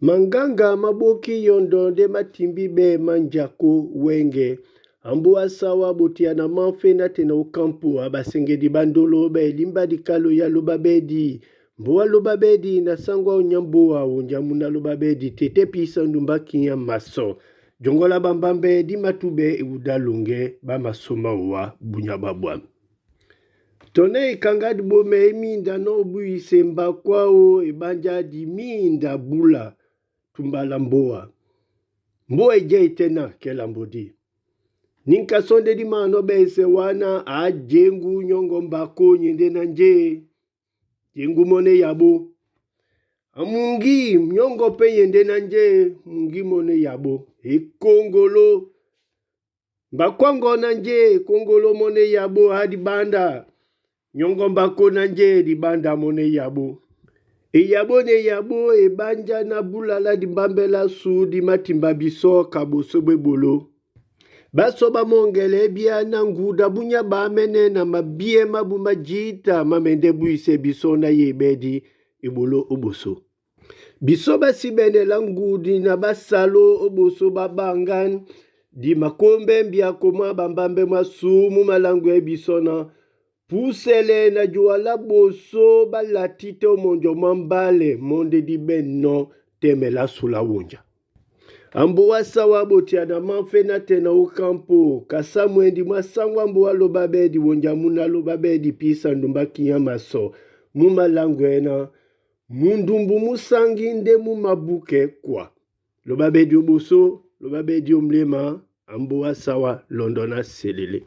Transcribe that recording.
Maŋgáŋga má ɓókí yɔ́ndɔ̀ ndé má timbíɓɛ́ mánjakó wɛ́ŋgɛ. Ambóa sáwá botia na mánfé nátɛna ó kampo a ɓaseŋgedi ɓá ndolo ɓá elimba dikalo ya lóba ɓɛ́di. Mboa lóba ɓɛ́di na sáŋgó áō nyá mbóa wonja múna lóba ɓɛ́di tete písa ndumba kínya masɔ. Joŋgo lá ɓambámbɛ́ dí matúɓɛ́ ewudá loŋgɛ́ ɓá masómá owá búnyá ɓá ɓwǎm̀. Tɔ́nɛ́ ekaŋgá diɓomɛ í míinda ná ó búyise mbakó áō e ɓánjá di míinda búla túmbá lá mbóa. Mbóa e jɛ́ e tɛ́ ná kɛ́ lambo dí. Níka sɔ́ ndé dí mānɔ́ ɓɛ́sɛ wánā a jěŋgú nyɔ́ŋgɔ̄ mbakó nyéndé ná njé? Jěŋgú mɔ́ ná e yabó. A muŋgí nyɔ́ŋgɔ̄ pɛ́ nyéndé ná njé? Muŋgí mɔ́ ná e yabó. Ekóŋgoló. Mbakó á ŋgɔ̄ ná njé? Ekóŋgoló mɔ́ ná e yabó á diɓánda. Nyɔ́ŋgɔ̄ mbakó ná njé? Diɓánda mɔ́ ná e yabó. Eyabó na eyabó e ɓánjá ná búla lá dimbámbɛ́ lásū dí mātimba bisɔ́ ka ɓosó ɓá eɓoló. Ɓásɔ̄ ɓá mɔ́ŋgɛlɛ ébiá ná ŋguda búnyá ɓaámɛ́nɛ́ na mabíɛ́ mábū má jǐta má mɛndɛ́ búisɛ bisɔ́ ná yéɓɛ́dí eɓoló ó ɓosó. Bisɔ́ ɓá sí ɓɛ́nɛ lá ŋgudi na ɓá saló ó ɓosó ɓá ɓaŋgán. Di makómbɛ́ mbiako mwá ɓambámbɛ́ mwásū mú māláŋgwɛɛ́ bisɔ́ ná púsɛlɛ na joa lá ɓosó ɓá la títɛ́ ó monjɔ mwá mbálɛ mɔ́ ndé dí ɓɛ̂nnɔ́ tɛ́mɛ lásū lá wonja. Ambóa sáwá botia na mánfé nátɛna ó kampo kasá mwendi mwá sáŋgó á mbóa lóba ɓɛ́di wonja múna lóba ɓɛ́di písa ndumba kínya masɔ mú māláŋgwɛɛ́ ná mundumbu mú sáŋgí ndé mú mabúkɛɛ́ kwa. Lóba ɓɛ́di ó ɓosó, lóba ɓɛ́di ó mléma, ambóa sáwá lɔndɔ ná selele.